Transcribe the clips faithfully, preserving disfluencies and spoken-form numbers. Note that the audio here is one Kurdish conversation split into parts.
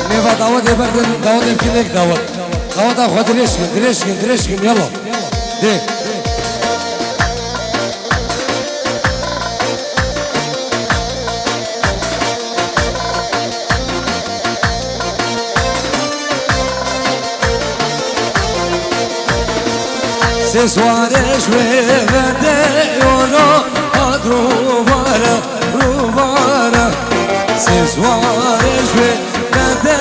Nêva dawetê berdin, dawetê bikin, nek dawet. Daweta xwe dirêj kin, dirêj kin, dirêj kin, yala. Dê. Sê sware ji wê verde yolo hat rûvare, rûvare. Sê sware ji wê verde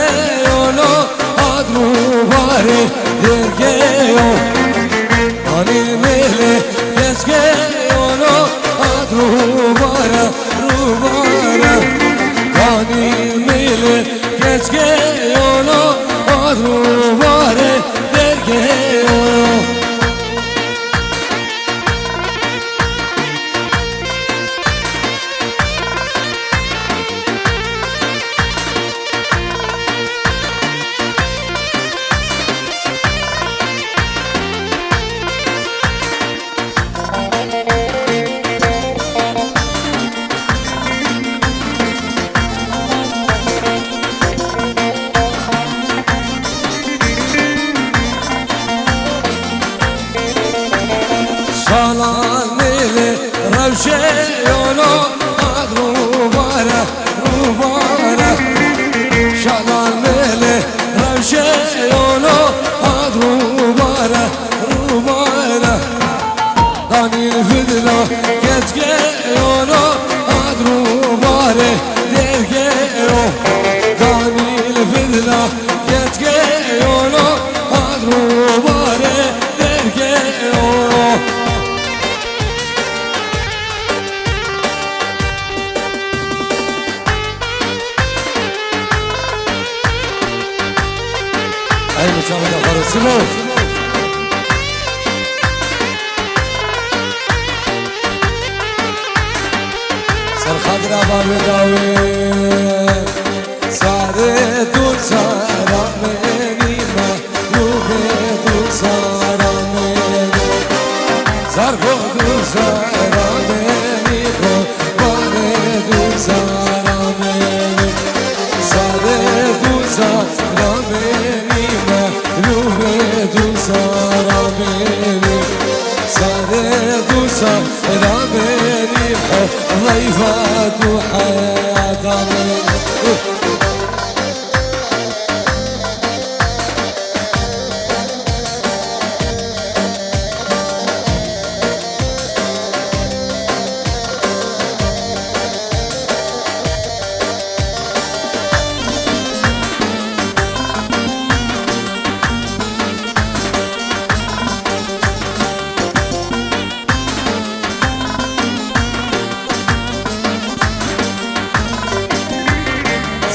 yolo hat rûvare, dergeyo. Anî mêlê keçke yolo hat rûvare, rûvare. Anî mêlê keçke yolo hat rûvare, dergeyo. Şalan mêlê rewşe yolo hat rûvare, rûvare. Şalan mêlê rewşe yolo hat rûvare, rûvare. Danî li fidla keçke yolo hat rûvare, dergeyo. Danî li fidla keçke yolo hat rûvare, dergeyo. Ey miçavê de xwe re silo. Ser xatira bavê dawê. Sare tu sara menî me. Ruhê du sara mêlê, zargo du sara mêlê, qurbanê du sara mêlê. Sare du sara mêlê, mehlûbê du sara mêlê. Sare du sara mêlê, he, zeyfa du heyata mêlê.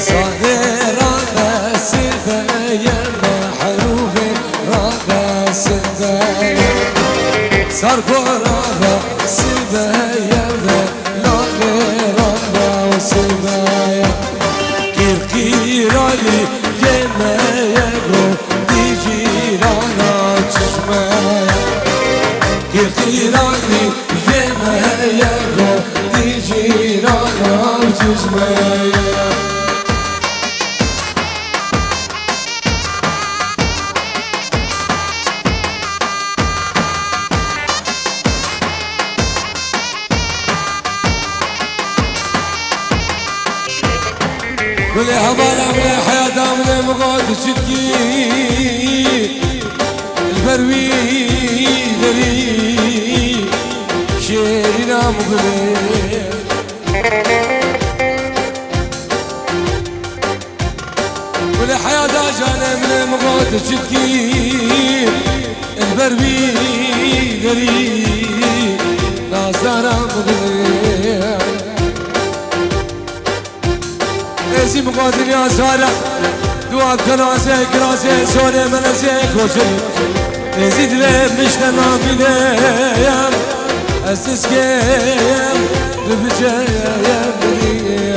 Sare rabe sibeye, mehrûbê rabe sibeye. Sargo rabe sibeye, lale rabe sibeye. Qîrqîralî yemeye go, dî cîrana çişmeye. Qîrqîralî yemeye go, dî cîrana çişmeye. Gulê hevala min ê, heyata min ê, min got çitkî li ber wî derî şêrîna min gulê. Gulê heyata canê min ê, min got çitkî li ber wî derî nazdana min gulê. Dinya zara, dua kiraze, kiraze, zore meleze, koçeri. Ezid ve mişte namine yam, ez tiskeyem, bibiceyem diye.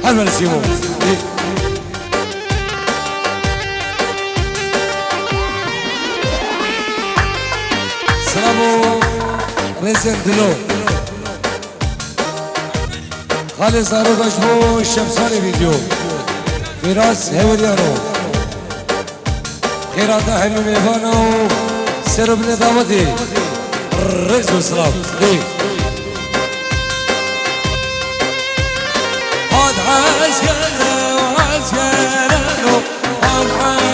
Her ben Simo. Selamu, Rezen Dilo. Xalê Zaroka ji bo Şemsanê vîdeo. Firas Heweriyano. Xêrata hemî mêvana û serobine dawetê. Rêz û silav. Lê. Hat ezgere, ezgere lo. Hat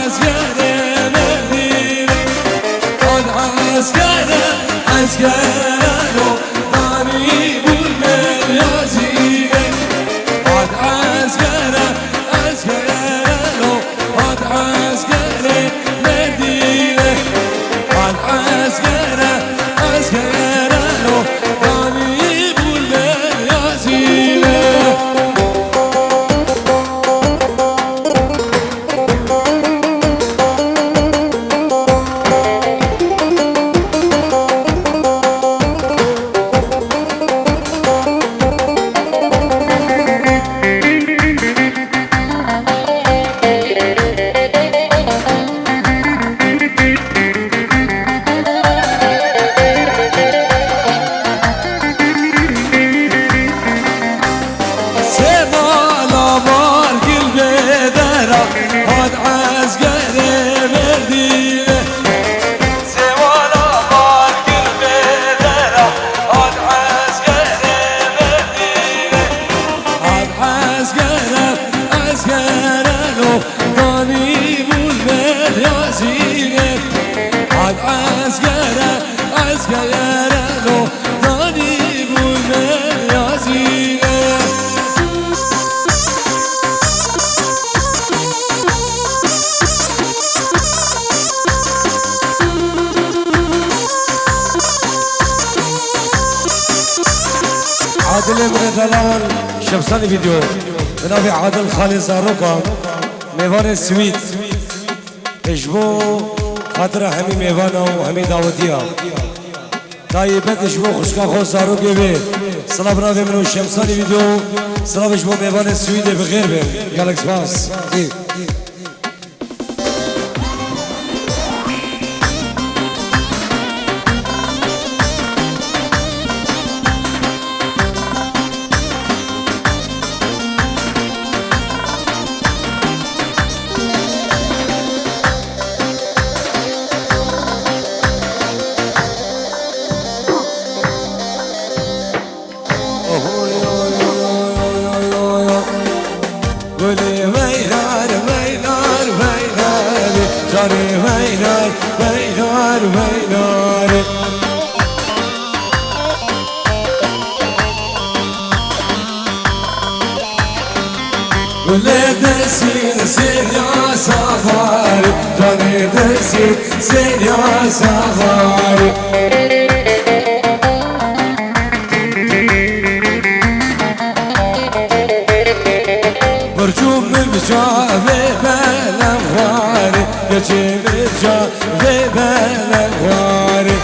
ezgere merdîne. Hat ezgere, ezgere lo. Danî bûn meryazîne. Hat ezgere, ezgere lo. Hat ezgere merdîne. Hat ezgere, ezgere lo. Danî bûn meryazîne. Sêvala bar gil bê dera, hat ezgerê merdîne. Sêvala bar gil bê dera, hat ezgerê merdîne. Hat ezgere, ezgere lo, danî bûn meryazîne. Hat ezgere, ezgere lo, danî bûn meryazîne. Adilê min e delal, Şemsanê vîdeo. Bi navê Adil Xalê Zaroka, mêvanê Swîd. Ji bo xatira hemî mêvana û hemî dawetiya. Taybet ji bo xwişka xwe zarokê wê. Silav navê min û Şemsanê vîdeo. Silav ji bo mêvanê Swîdê bi xêr bin. Gelek spas. Gulê veynar, veynar, veynar, canê veynar, veynar, veynar. Gulê desîn sêrya saxar, canê desîn sêrya saxar. Birçû min bi çavê belem xwarê, keçê min çavê belem xwarê.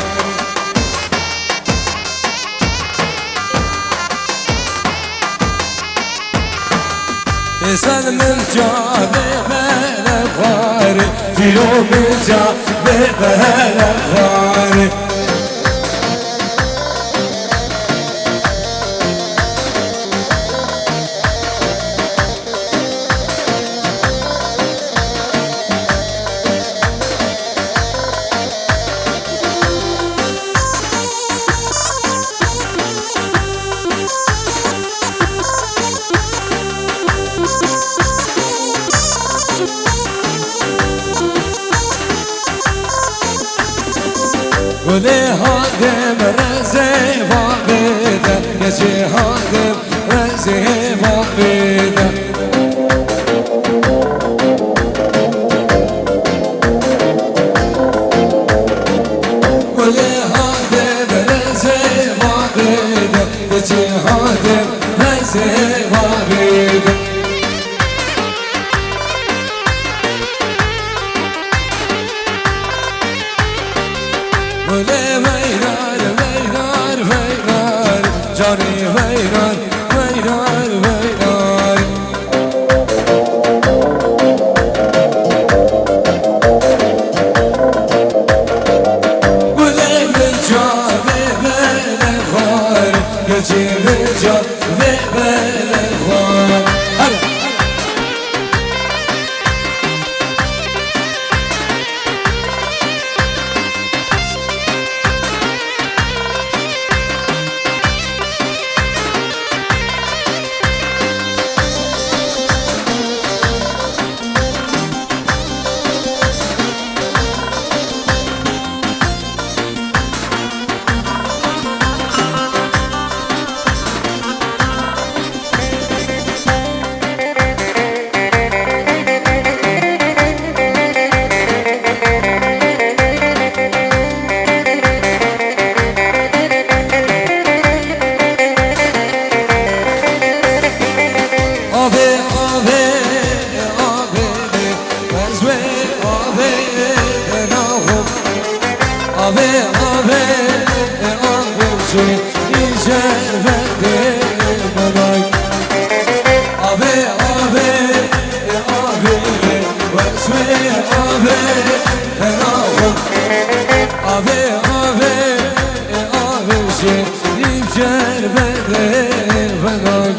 Fêsel min çavê belem xwarê, fîro min çavê belem xwarê. Gulê hadê min rezê bavê de, keçê hadê min rezê bavê de. Gulê hadê min rezê bavê de, keçê hadê min rezê Veynar, veynar, veynar. Gulê min çavê belê xwar, keçê min çavê belê xwar. Hadi. Ave, ave, ave, ez wê ave naxwim. Ave, ave, ave, jî îcar vedê min ay. Ave, ave, ave, ez wê ave naxwim. Ave, ave, ave, jî îcar vedê min ay.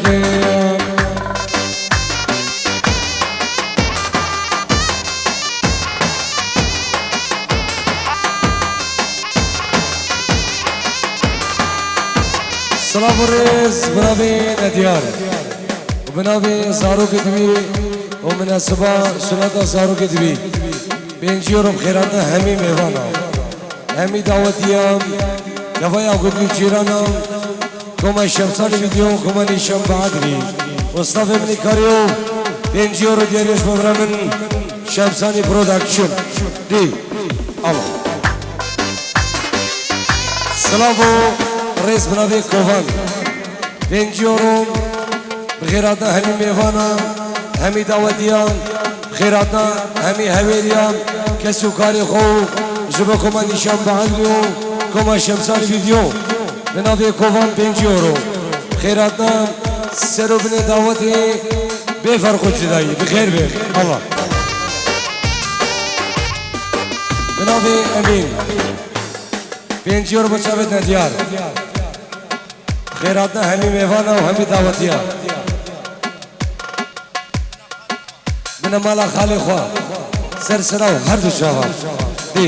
Silav û rêz bi navê Nediyar û bi navê zarokê dibî û minesiba suneta zarokê dibî. Pêncî euro bi xêratina hemî mêvanan, hemî dawetiyan, kevaya gund û cîranan, Koma Şemsanî Video, Koma Nîşan Baadrî û stafê min ê karî û pêncî euro diyariyê ji bo bira min Şemsanî Production. Dî. Alo. Silav û rêz bi navê Kovan. Pêncî euro bi xêratina hemî mêvanan, hemî dawetiyan, bi xêratina hemî hewêriyan, kes û karê xwe û ji bo Koma Nîşan Baadrî û Koma Şemsanî Video. Bi navê Kovan pêncî euro. Xêratina ser û binê dawetê bê ferq û cudayî. Bi xêr bê. Allah. Bi navê Emîn. Pêncî euro bo çavê Nediyar. Xêratina hemî mêvana û hemî dawetiya. Bine mala xalê xwe. Ser sera û her du çavan. Dî.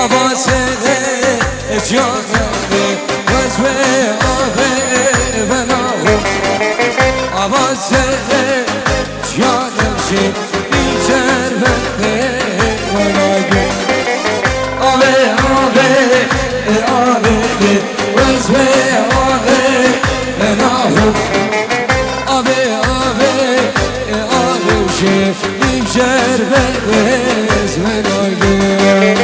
Ava serê ciyanê, ez wê avê venaxim. Ava serê ciyanê jî îcar vedê venaxim. Avê, avê, avê, ez wê avê venaxim. Avê, avê, avê, jî îcar vedê venaxim.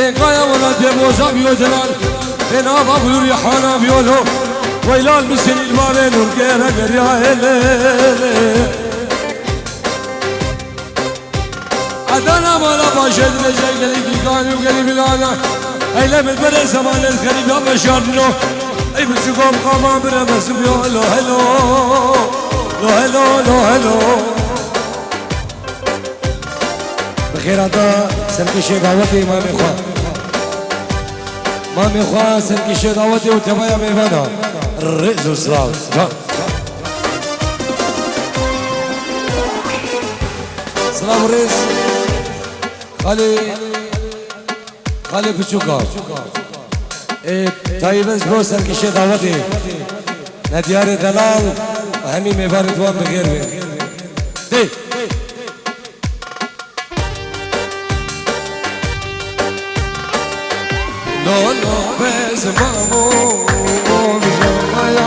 Ê kaya welatê boza biyo celal, ê nava gulû rîhana biyo lo. Weylal misilî bavê nûr gere geriya hele. Edana mala paşê dibêje gelî kîkan û gelî bilana. Eyle min bere zemanê xerîb ya veşartino. Ey biçûko bi xama bire mesim yo helo helo. Lo helo, lo helo. Bi xêrata serkêşê dawetê mamê xwe. Mamê xwe serkêşê dawetê û tevaya mêvana. Rêz û silav. Can. Silav û rêz. Xalê, xalê piçûka. Ê, taybet bo serkêşê dawetê. Nediyarê delal, hemî mêvanê di wan bi xêr bên. Dê. Lolo bez mamo, o bijana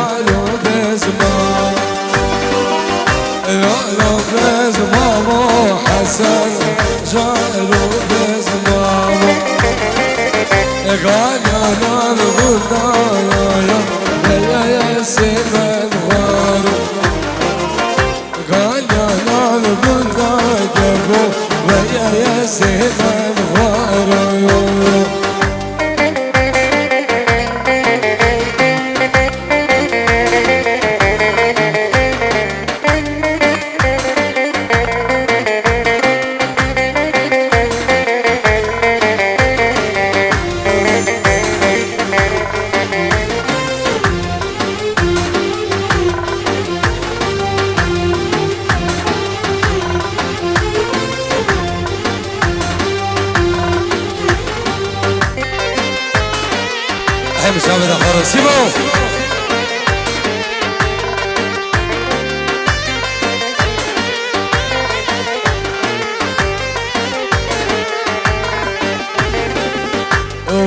Çavê de xwe rosî bo.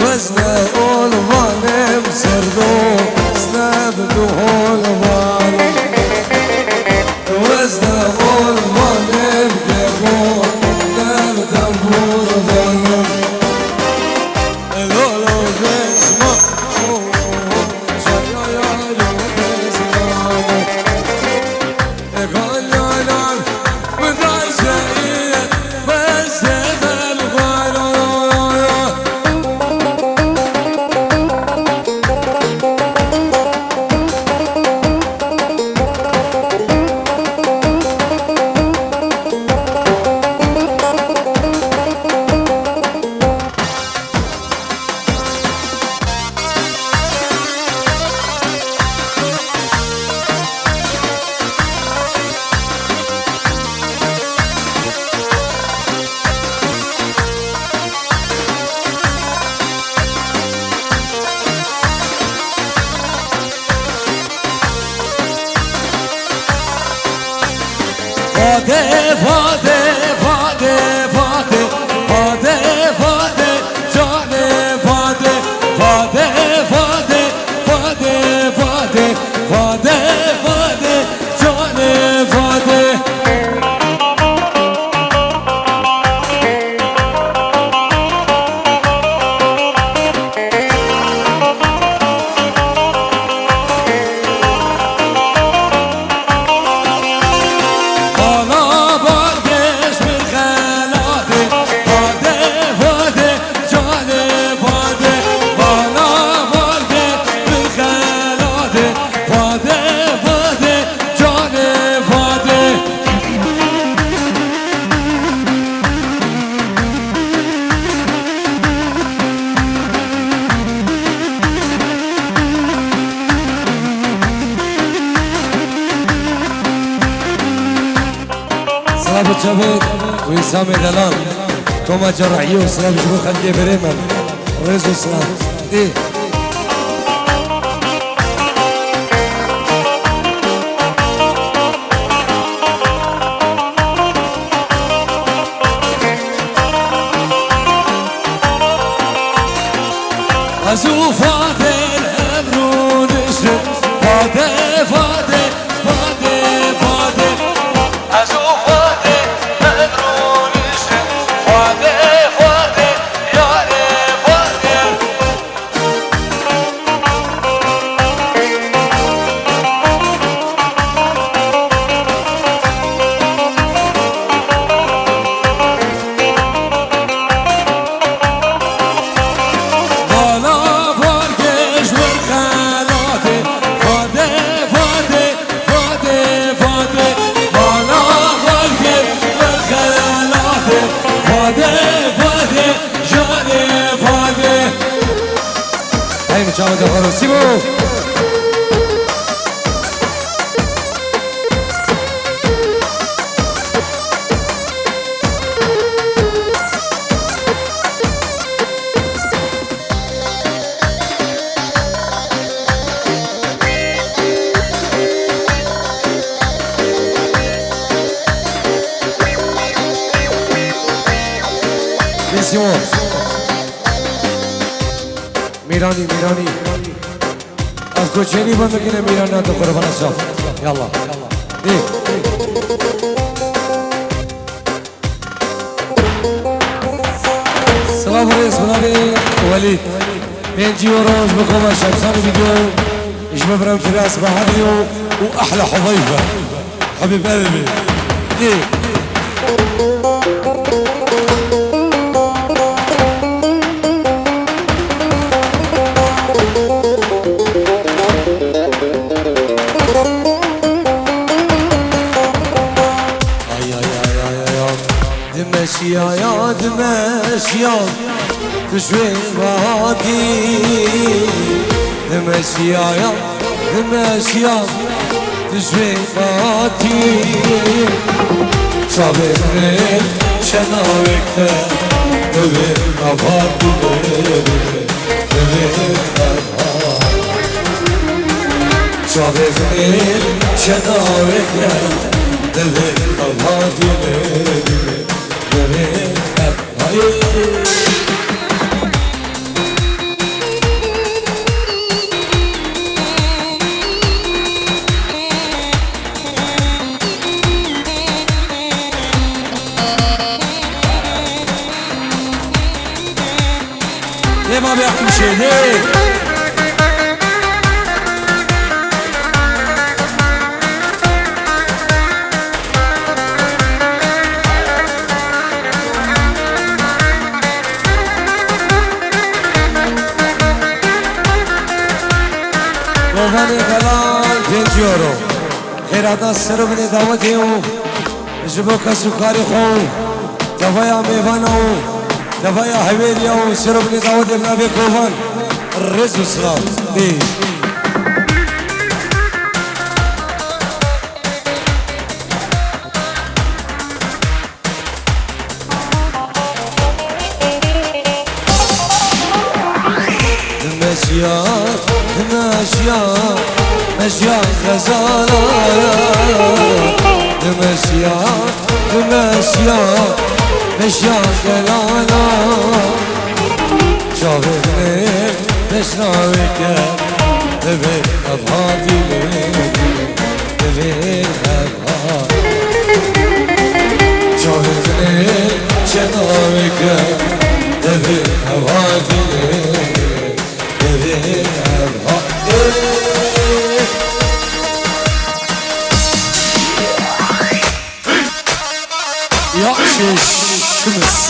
Wezne olvanem serdo, sneb du holvanem. Wezne olvanem debo, nem dembur vanem. Lolo bezma, oh, oh, oh, ya, ya, ya, lo bezma. Fade, fade, fade, fade, fade, fade, canê fade, fade, fade, fade, fade, fade, fade, canê fade. Silav û çavê Wîsamê Delal, Koma Cerrahiyê û silav ji bo xelkê birê me. Rêz û silav. Ê. Ez û Fadê li hev rûniştin, Fadê, Fadê, Fadê, Fadê. Ez û Fadê li hev rûniştin, Fadê, Fadê, yarê Fadê. Bala bargêj wir xelatê, Fadê, Fadê, Fadê, Fadê. Bala bargêj wir xelatê, Fadê, Fadê, canê Fadê. Heyni çawa de xwe rosî bo. Bismillah. Mîranî, Mîranî. Ez goçênî bim bikine Mîran, na tu qurbana çav. Yallah. Ê. Silav û rêz bi navê Welîd. Pêncî euro ji bo Koma Şemsanê Vîdyo, ji bo Firas Baharî û Ehla Hudeyfe. Habib Elbi. Ê. Ay, ay, ay, ay, ay, ay. Dimeşiya ya, dimeşiya. Tu ji wê hatî, dimeşiya ya, dimeşiya, tu ji wê hatî. Çavê min çena wê te, divê nava tu divê, divê nava. Çavê min çenawê ke, divê ev hatî min, divê ev hayê. Lê ma bê qîşê, lê. Govanê delal pêncî euro. Xêrata ser û binê dawetê û ji bo kes û karê xwe û tevaya mêvana û tevaya hevêriya û ser û binê dawetê bi navê Kovan rêz û silav bê. Dimeşiya, dimeşiya, meşiya xezala ya. Dimeşiya, dimeşiya, meşiya delala. Çavê min deşna wê ke, divê ev hatî lê, divê ev Çavê min çenawê ke, divê ev hatî lê, divê ev ha-, ê. Yaxşî şimis.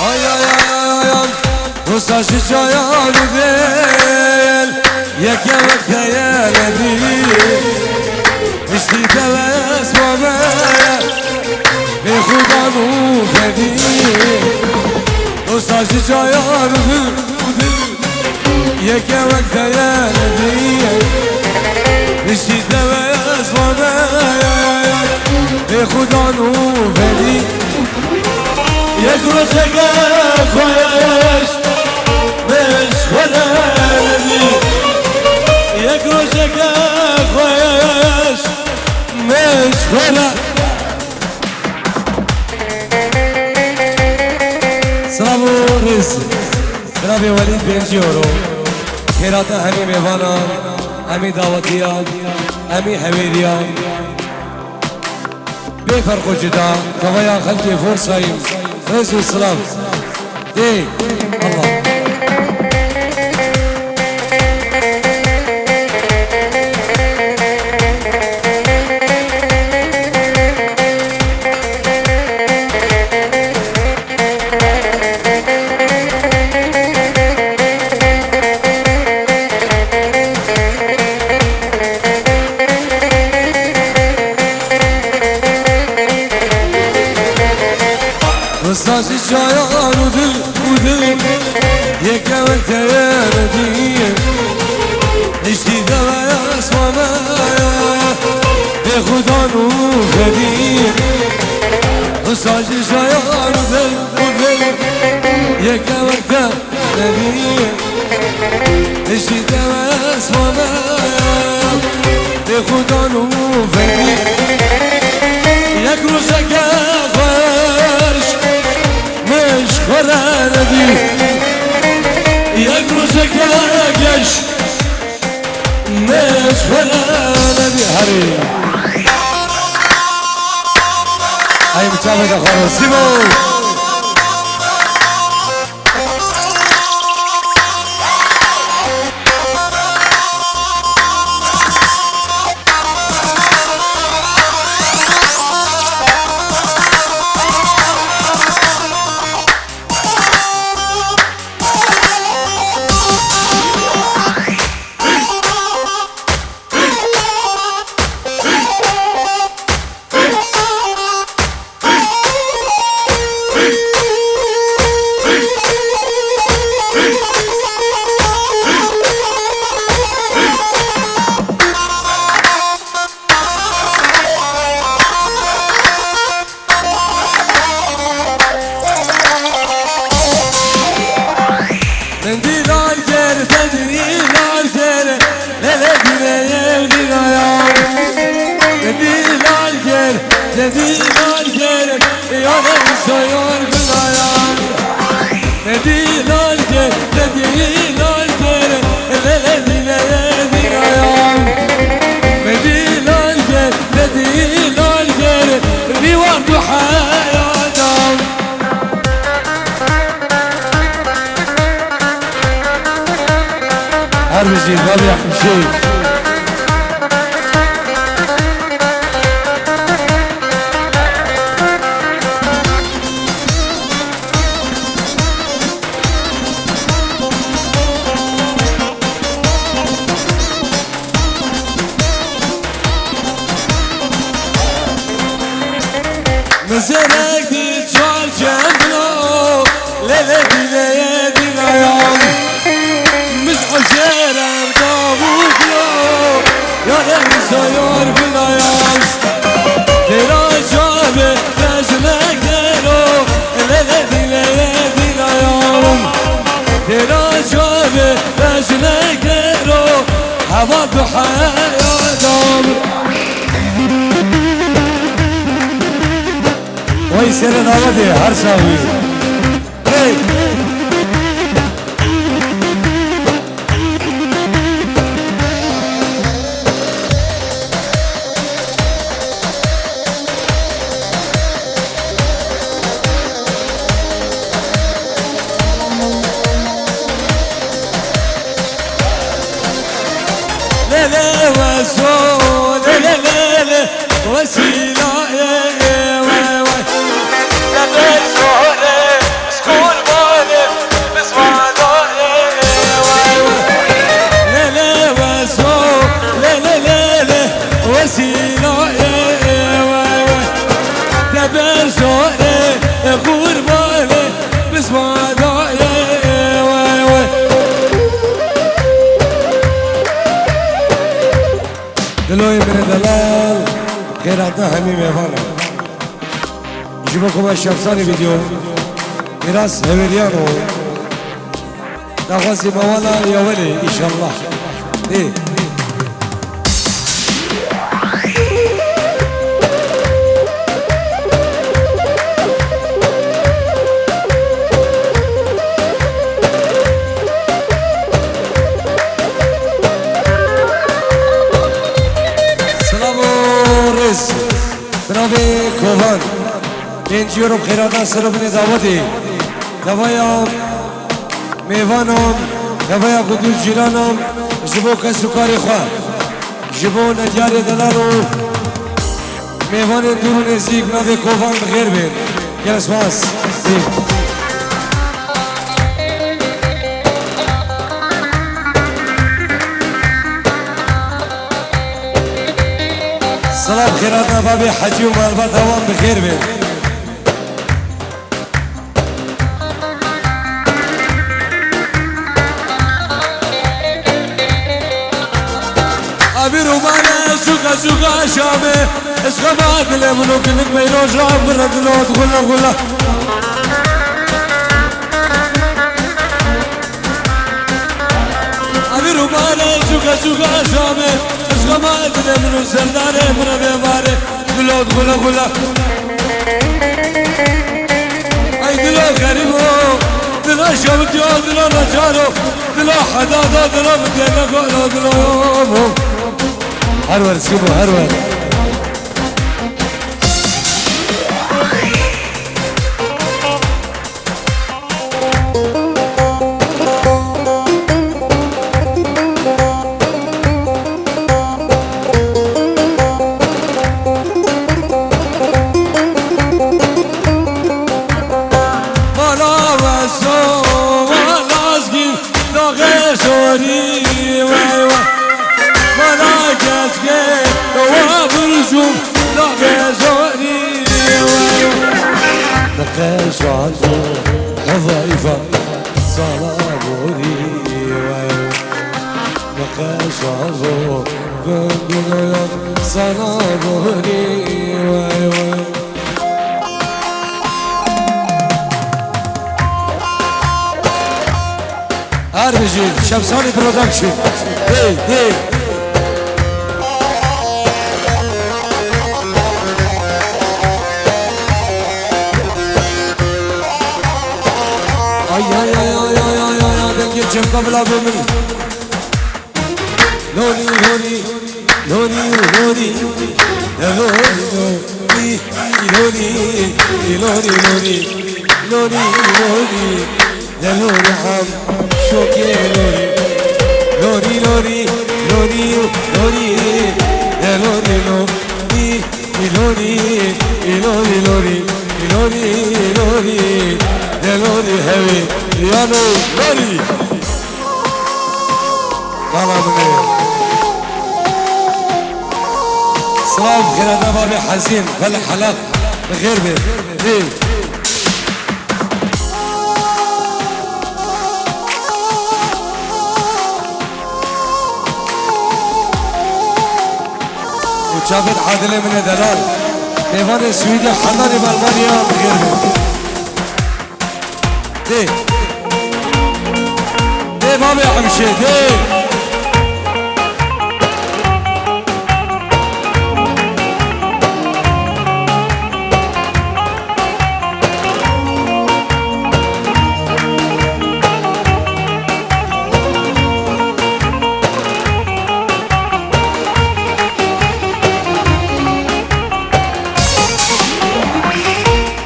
Ay, ay, ay, ay, ay, ay. Wisa ji cayan û dêl, yeke wek heye nedî. Piştî te wes we me, bê xudan û fedî. Wisa ji cayan û dil, yeke wek heye nedî. Piştî te wes we me, bê xudan û fedî. Yek rojeke xweş, min ji xwe re nebî. Yek rojeke xweş, min ji xwe re. Silav û rêz. Silavê Welîd pêncî euro. Xêrata hemî mêvanan, hemî dawetiyan, hemî hewêriyan. Bê ferq û cida, tevaya xelkê Forsayî, rêz û silav. Ê, Allah. Wisa ji cayan û dil û dil, yeke wek te ye nedî. Piştî te wes we me, bê xudan û fedî. Wisa ji cayan û dil û dil, yeke wek te nedî. Piştî te wes we me, bê xudan û fedî. Yek rojeke xweş, min ji xwe re nedî. Yek rojeke geş, min ji xwe re nedî. Herê. Ay, bi çaveke xwe re. Sî bo. Dînar ker, yar Îsa yar Gulayan. Dînar ker, dînar ker, le le dîne dînayan. Dînar ker, dînar ker, dîwan du heyatan. Her bijî, bal yapmışsın. Mizerek di çar çendino, lele dileye dinayan. Mij Hüseyin Davutlo, ya Elisa yar bilayan. Tera çabe mecnekero, lele dileye dinayan. Tera çabe mecnekero, hava du heyatan. Vay sere davetê her sawi. Hey. Lele weso, lele lele, wesîla, ê, ê, way, way. Lele zore, skolmane, bizmana, ê, ê, way, way. Lele weso, lele lele, wesîla, ê, ê, way, way. Teber zore, e, qurbane, bizmana, ê, ê, way, way. Diloyê min ê delal, xêrata hemî mêvanan. Ji bo ku me şevsanî vîdeo, biraz heveriyan o. Daxwazî me wana ya welê, înşallah. Ê. Silav û rêz. Bi navê Kovan. Bên ciyoro bi xêratan ser û binê dawetê. Tevaya mêvanan, tevaya xwe dûr cîranan ji bo kes û karê xwe, ji bo nediyarê delal û mêvanên dûr û nêzîk, navê Kovan bi xêr bên. Gelek spas. Silav xêrata babê Hecî û malbata wan bi xêr bên. Abîr û mane, suka suka şame, eşqama dilê min û kinik meyroja min re dilot xula xula. Abîr û mane, suka suka şame, eşqama dilê min û serdarê min re bêmare. Dilo, dilo, dilo. Ay dilo xerîbo, dilo şewitiyo, dilo necaro, dilo hedado, dilo bitêne golo, dilo. Her wer, Sîbo, her wer. Mala weso, mala zgîn, daxê zorî, wey, wey. Mala keske, wa burjum, daxê zorî, wey, wey. Daxê zorî, hevayva, sala borî, wey, wey. Daxê zorî, gönlüm sana borî, wey, wey. Her bijî, Şevsanî Production. Hey, hey. Cem kabla bê min. Lorî, lorî, lorî, lorî. De lorî, lorî, lorî, lorî, lorî. Lorî, lorî, de lorî ham şokê lorî. Lorî, lorî, lorî, lorî. De lorî, lorî. Îlorî, îlorî, lorî, îlorî, îlorî, de lorî hevê, yano lorî. Bala min ê. Silav, xêrata babê Hezîn, fel helak, bi xêr bê. Dê. Û çavêt Adilê min ê delal. Mêvanê Swîdê, hetanî bi Almanya bi xêr bin. Dê. Dê babê Emşê, dê.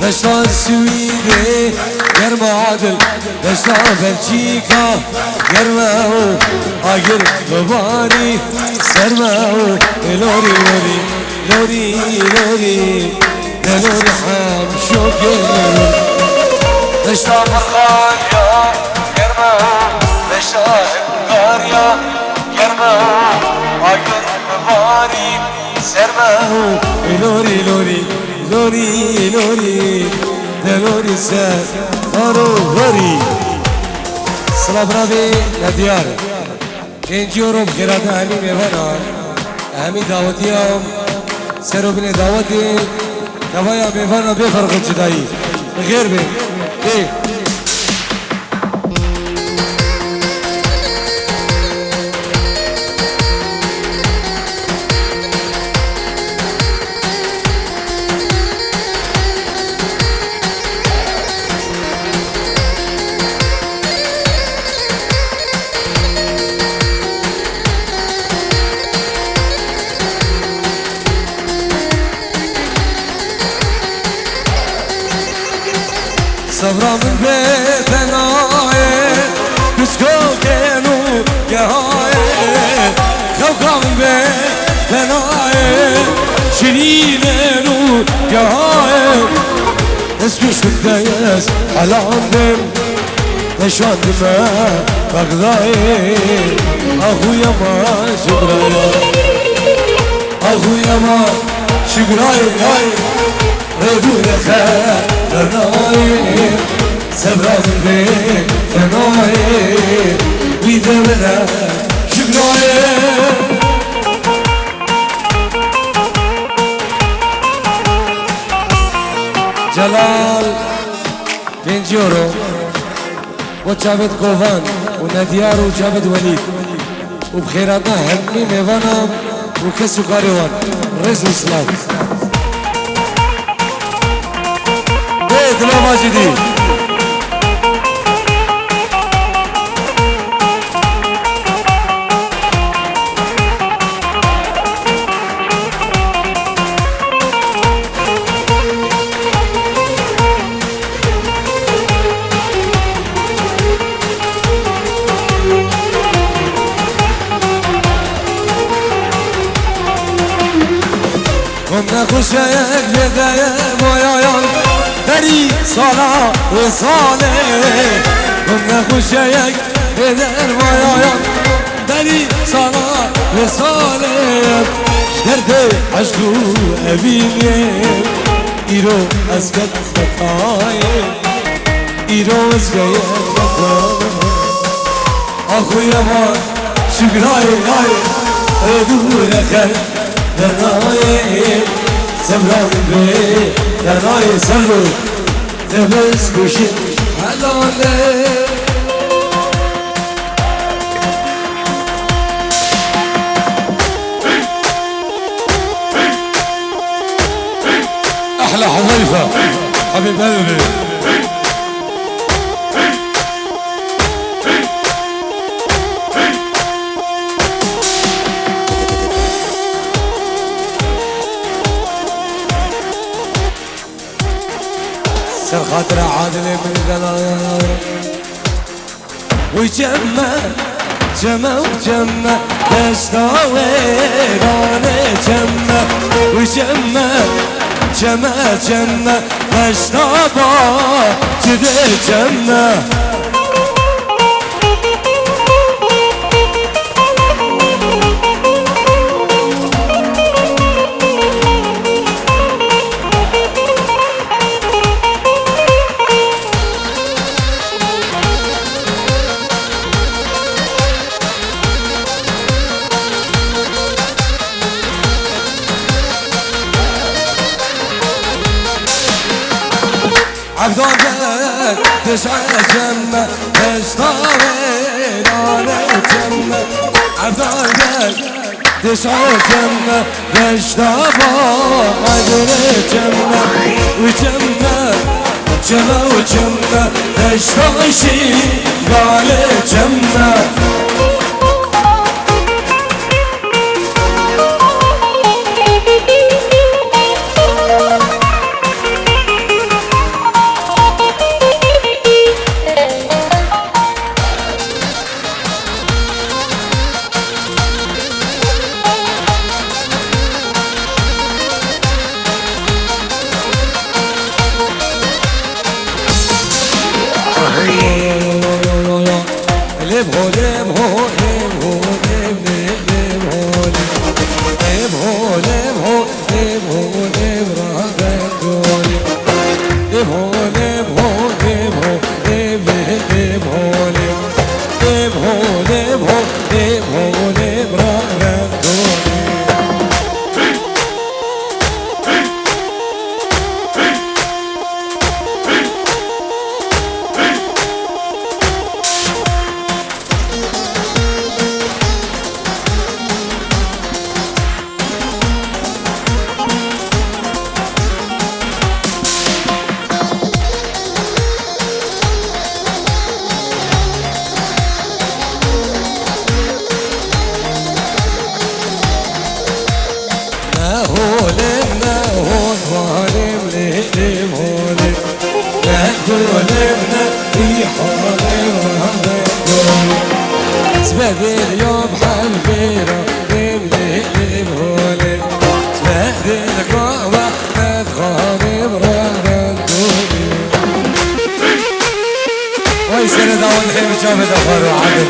Deşta Swîdê germa dil, deşta Belçîka germa û agir bibarî serma û lorî, lorî, lorî, lorî. Delorî hem şoker. Deşta Mirxaniya germa, deşta Hungarya germa, agir bibarî serma. Lorî, lorî, lorî, lorî. Delorî ser, aro lorî. Silav bravê Nediyar. Pêncî euro bi xêrata hemî mêvana, hemî dawetiya, ser û binê dawetê, kevaya mêvana bê ferq û cudayî. Bi xêr bê. Bê. Sebra min bê tenayê, kuçko kêno gehayê. Xewka min bê tenayê, şirînêno gehayê. Ez kuştim de ez helandim, neşandime Bexdayê. Axuya ma şukraya, axuya ma şukrayê, ay. Rêdû rexe tenayê, sebra min bê tenayê, wî devre şukrayê. Celal, pêncî euro. Bo çavêt Kovan û Nediyar û çavêt Welîd û bi xêrhatina hemî mêvanan û kes û karê wan. Rêz û silav. Bê dilava jidî. Hûn nexweşeyek bêdeye mayayan, berî sala wê salê. Hûn nexweşeyek bêder mayayan, berî sala wê salê. Ji derdê eşq û evînê, îro ez ket Xwedayê, îro ez geye Xwedayê. Axuya ma şukrayê nayê, ê dûre xer denayê, sebra min bê denayê, serro te biz kuşin helale. أحلى حذيفة، حبيب قلبي. Xatira Adilê min delal. Uy çemme, çemme, uy çemme, deşta wêranê çemme. Uy çemme, çemme, çemme, deşta ba, çi de çemme. Evdan gel, dişe cemme, heşta wêranê cemme. Evdan gel, dişe cemme, heşta ba, aydire cemme, uy cemme, cemme, uy cemme, heşta şî, gale cemme. Vay sene dawan hem çavê de xwaro Adil.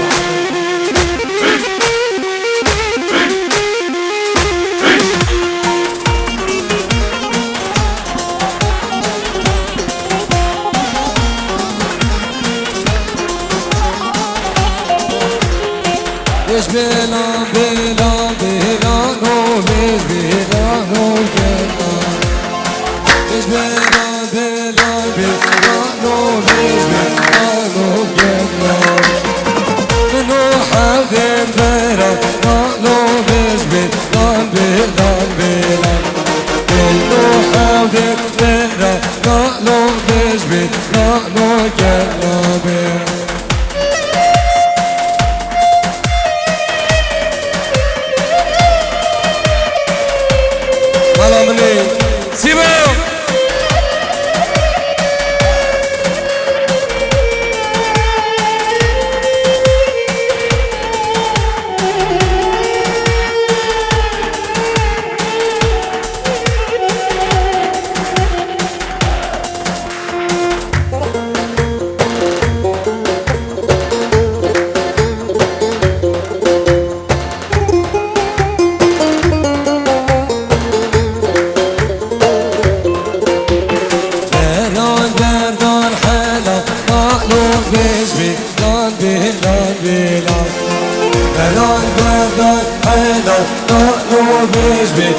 Vêj bêlan, bêlan, bêlan, o vêj bêlan, o bêlan. Vêj bêlan, bêlan, bêlan, o vêj bêlan, o bêlan. Min û hevdên bêran, lan o vêj bêlan, bêlan, bêlan. Min û hevdên bêran, lan o vêj bêlan, o gela bêlan. Mala min ê. Sîbo! Beran berdan hela, alo vêj bê, lan bê, lan bê, lan. Beran berdan hela, alo vêj bê,